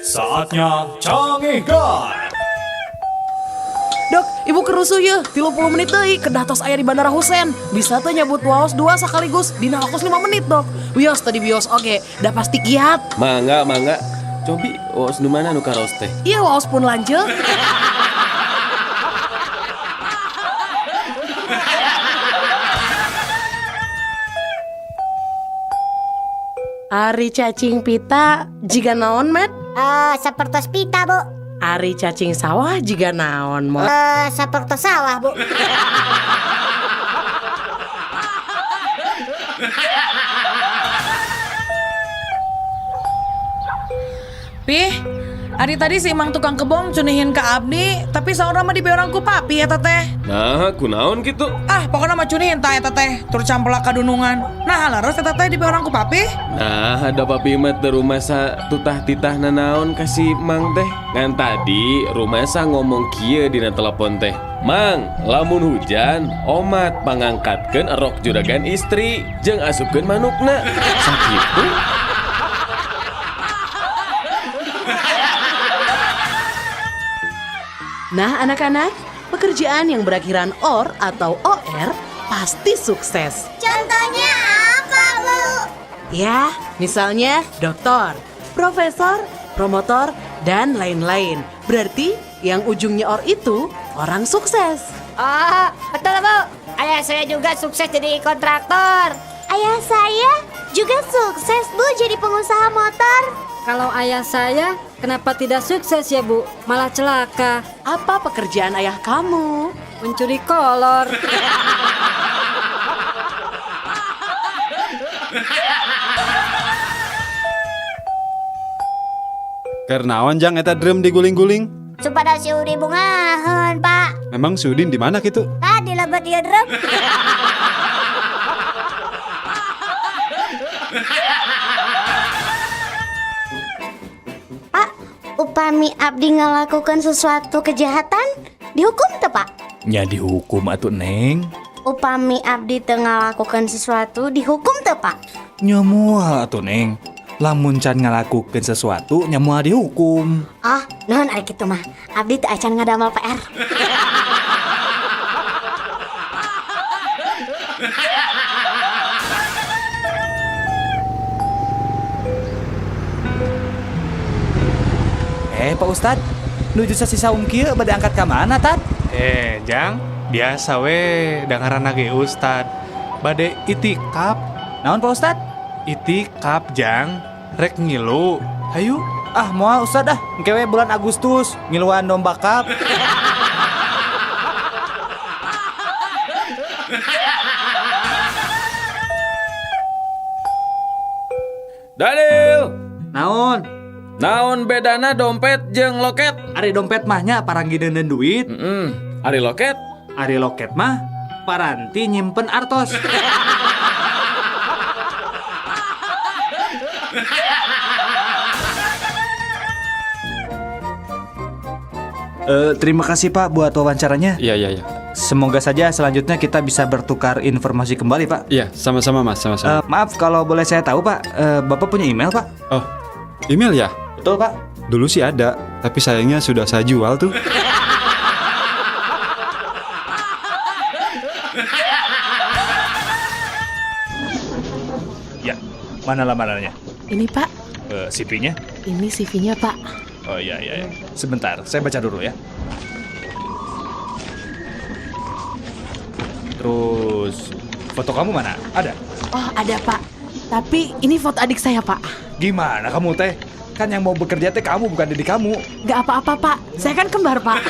Saatnya Cangehgar. Dok, ibu keur rusuh ya, 30 menit deui kedah tos aya di Bandara Husein. Bisa teu nyabut waos dua sekaligus dina waktu 5 menit, Dok. Wios tadi bios oge, dah pasti kiat. Mangga, mangga. Cobi waos nu mana nu karaos teh? Iya waos pun lanceuk. Ari cacing pita jiga naon, Met? Eh, sapertos pita, Bu. Ari cacing sawah jiga naon, Mot? Eh, sapertos sawah, Bu. Pih, ari tadi si Imang tukang kebon cunihin ke abdi, tapi saurna mah dibeorang ku papi eta teh. Nah, kunaon gitu? Ah, pokoknya mah cunihin tah eta teh, tur campelak kadunungan. Nah, leres eta teh dibeorang ku papi. Nah, ada papi mah teu rumasa tutah titah nanaon ka si Mang teh. Ngan tadi rumasa ngomong kieu dina telepon teh. Mang, lamun hujan, omat pangangkatkeun erok juragan istri jeung asupkeun manukna. Sakitu. Nah anak-anak, pekerjaan yang berakhiran OR atau OR pasti sukses. Contohnya apa, Bu? Ya, misalnya doktor, profesor, promotor, dan lain-lain. Berarti yang ujungnya OR itu orang sukses. Oh, betul, Bu. Ayah saya juga sukses jadi kontraktor. Ayah saya juga sukses, Bu, jadi pengusaha motor. Kalau ayah saya, kenapa tidak sukses ya, Bu? Malah celaka. Apa pekerjaan ayah kamu? Mencuri kolor. Keur naon, Jang, eta drum diguling-guling? Supados si Udin bungaheun, Pak. Memang si Udin di mana gitu? Tadi lebet ieu drum. Pak, upami abdi ngalakukan sesuatu kejahatan, dihukum teu, Pak? Nya dihukum atuh, Neng. Upami abdi teu ngalakukan sesuatu, dihukum teu, Pak? Nya moal atuh, Neng. Lamun can ngalakukeun sesuatu nya moal dihukum. Oh, nuhun ari kitu mah. Abdi teu acan ngadamel PR. Eh, Pak Ustad, nuju sasi saum kieu bade angkat ka mana, Tad? Eh, Jang, biasa we dengaran ge Ustad. Bade itikap. Naon, Pak Ustad? Itikap, Jang. Rek ngilu. Hayu. Ah, moal Ustad ah, engke we bulan Agustus ngiluan domba kap. Daniel, Naon? Naon bedana dompet jeung loket? Ari dompet mah nya paranggi deuneun duit. Ari loket? Ari loket mah paranti nyimpen artos. Terima kasih, Pak, buat wawancaranya. Iya, iya, iya. Semoga saja selanjutnya kita bisa bertukar informasi kembali, Pak. Iya, sama-sama, Mas, sama-sama. Maaf kalau boleh saya tahu, Pak, Bapak punya email, Pak? Oh, email ya? Betul, Pak. Dulu sih ada, tapi sayangnya sudah saya jual tuh. Ya, mana lamarannya? Ini Pak, CV-nya? ini CV-nya Pak. Oh iya iya iya. Sebentar, saya baca dulu ya. Terus foto kamu mana? Ada? Oh ada Pak, tapi ini foto adik saya Pak. Gimana kamu teh? Kan yang mau bekerja teh kamu, bukan diri kamu. Gak apa-apa Pak, saya kan kembar Pak.